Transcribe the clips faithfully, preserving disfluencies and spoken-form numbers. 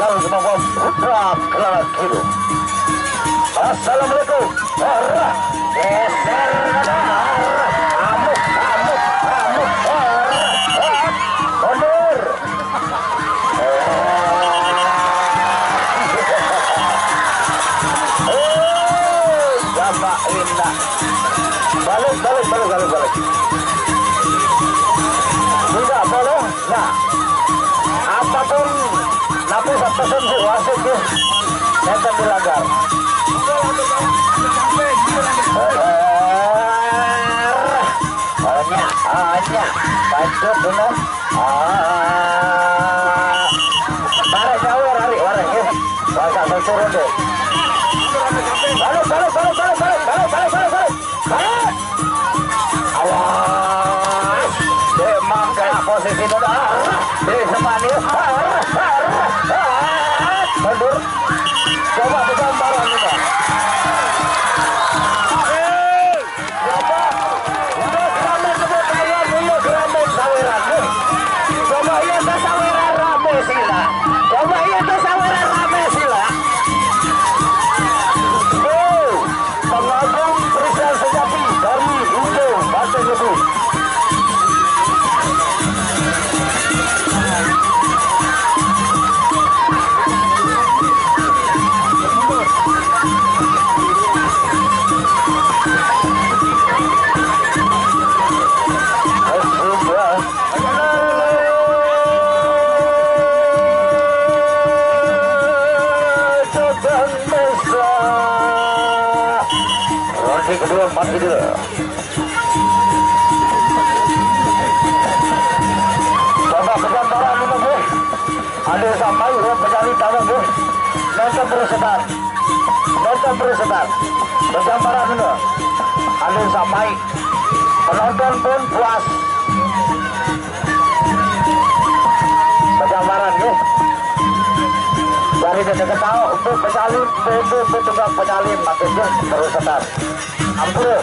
Semua putra kelana hidup. Assalamualaikum. Arah. Geser dada. Arah. Amuk, amuk, amuk. Arah. Mundur. Oh, jambak indah. Balik, balik, balik, balik, balik. Tidak boleh. Nah, apapun nanti satu pesen si wasit ya, nanti dilanggar. Hanya, hanya, lanjut dulu. Ah, barek jauh, lari, barek ya. Bahasa turun deh. Balik, balik, balik, balik, balik, balik, balik, balik, balik. Awas. Dia mangkrak posisi dulu. Di semani. Mundur. Coba pegang barang ini. Coba. Udah keramat sebut kalian, udah keramat saweran. Coba iya, saweran rame sila. Coba iya, saweran rame sila. Oh. Pengagum Kristus sejati dari ujung Batu Nyebu. Ronde kedua, mati dulu. Coba pegang barang dulu, Bu. Ada sampai, ya, pegang di tangan, Bu. Nonton terus, setan. Nonton terus, setan. Pegang barang dulu. Ada sampai. Penonton pun puas. Pegang barang, ya. Dari dia ketawa, untuk penyalin, untuk, untuk tukang penyalin, makin dia terus, setan. Ampun.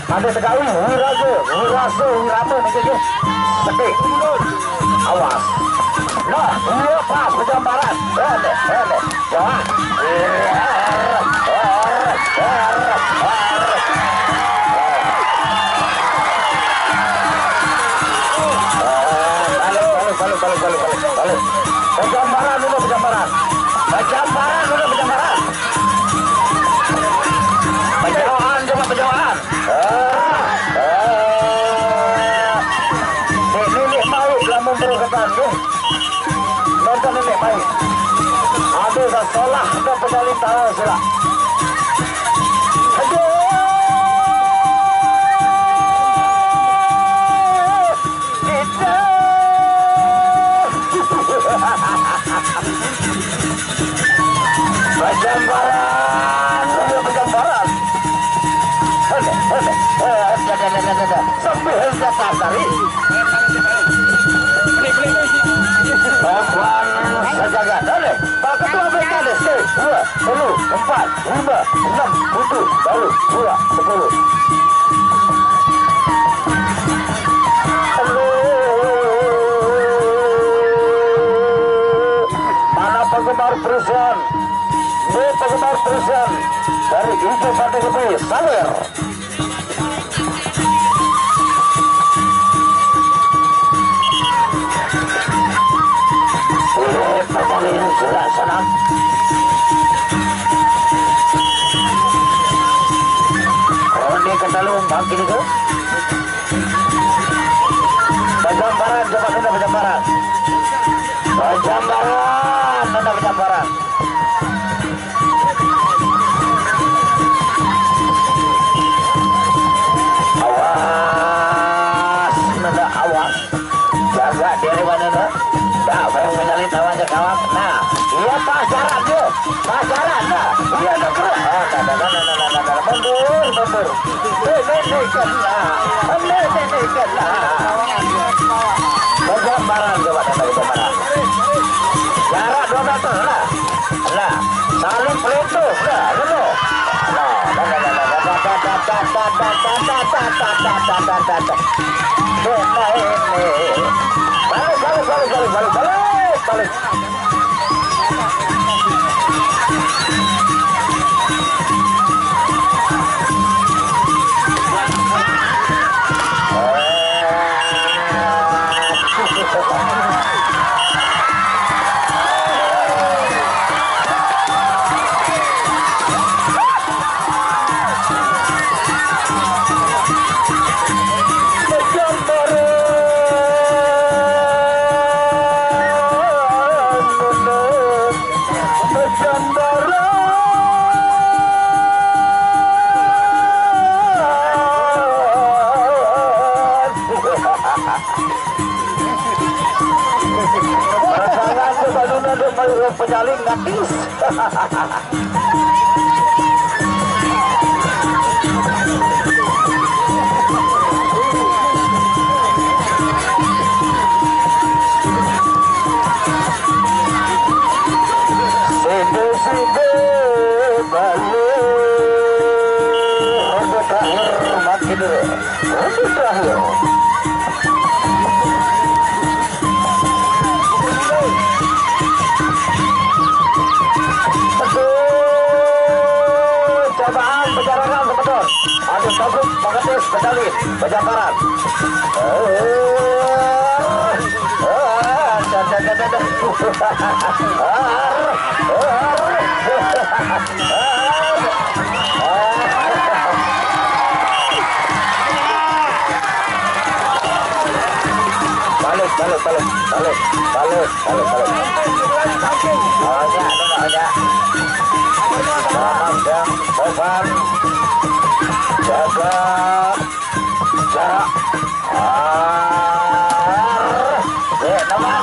Ada sekali, wiraga, wirasa, wirama, macam tu. Sedih. Awas. Nah, dia pas penjambaran. Pendek, pendek. Jalan. Balik, balik, balik, balik, balik, balik. Balik. Penjambaran dulu, penjambaran. Penjambaran dulu, penjambaran. Penjawaan, coba penjawaan. Ah, ah. Nek Nenek mai lamun terus ketan, nggih. Nonton Nenek mai. Ada sekolah ke pedali tahu sila. Aduh. Kita. Pejambaran, pejambaran. Ada, ada. Eh, ada, ada, ada, ada. Sampai harga kasari. Papan sejagat. Ada. Pak Ketua B K D, dua, telu, empat, lima, enam, tujuh, baru, dua, sepuluh. Mana penggemar Frisian? Ini penggemar Frisian dari Ijo Pantai Gede, sawer. Ini pertandingan sudah senang. Ronde kedua, bangkit itu. Pejambaran, coba kita pejambaran. Pejambaran, mana pejambaran? Awas, nanda awas. Jaga diri mana tu? Tak boleh menyalin lawan je kawan. Nah, iya pasaran tu. Pasaran dah. Iya nak keluar. Ah, dah, dah, dah, dah, dah, dah, dah. Mundur, mundur. Nenek kena. Nenek kena. Pejambaran, coba datang pejambaran. Jarak dua meter lah. Lah. Saling pelituh lah. Dulu. Lah. Lah, lah, lah, lah. Balik, balik, balik, balik, balik, balik. Balik. Pejaling ngatis. Sebe-sebe balik. Ronde terakhir makin dulu. Ronde terakhir. Aduh, cobaan penjarangan, teman-teman. Aduh, tabuk, pengetis, pendalit, penjamparan. Eh, eh, da, da, da, da, da. Balik, balik, balik, balik, balik, balik, balik. Banyak, banyak, banyak. Selamat ya, Evan. Jaga jarak. Ah, eh, teman.